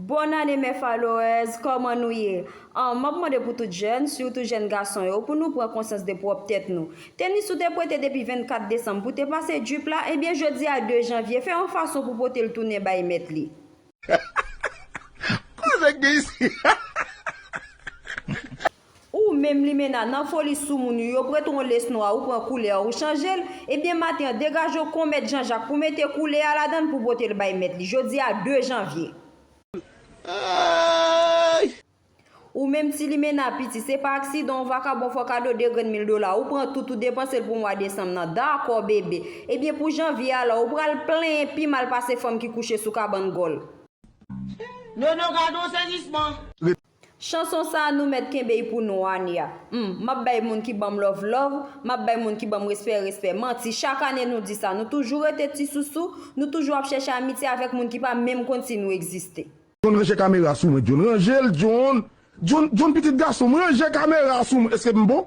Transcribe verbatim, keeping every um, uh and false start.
Bonn ane mes followers, kòman nou ye? An, m ap mande pou tout jèn, sitou jèn gason yo, pou nou pran konsyans de pwòp tèt nou. Tenis ou te prete depi vennkat desanm pou te pase drip la, ebyen jodi a de janvye, fè yon fason pou pote l tounen bay mèt li. Koze k gen isi? Ou menm limena nan foli sou moun yo, yo prete w yon lès nwa, ou pran koulè a, ou chanje l, ebyen maten an degaje w kon mèt Janjak pou mete koulè a ladan l pou pote l bay mèt li. Jodi a de janvye. Ay! Ou menm ti limena piti, se pa aksidan yon vakabon fè w kado de grenn mil dola, ou pran tout ou depanse l pou mwa desanm nan, dakò bebe. Ebyen pou janvye a la, ou pral plenyen pi mal pase fanm ki kouche sou kabann gòl. Nono gade yon sezisman. Chanson sa a nou mèt kenbe y pou nou ane a. Humm, m ap bay moun ki ban m love love, m ap bay moun ki ban m respè respè. Manti, chak ane nou di sa, nou toujou rete ti sousou, nou toujou ap chèche amitye avèk moun ki pa menm konn si nou egziste. John ranje kamera sou mwen, John ranje l, John. John, John pitit gason m, ranje kamera sou mwen, èske m bon?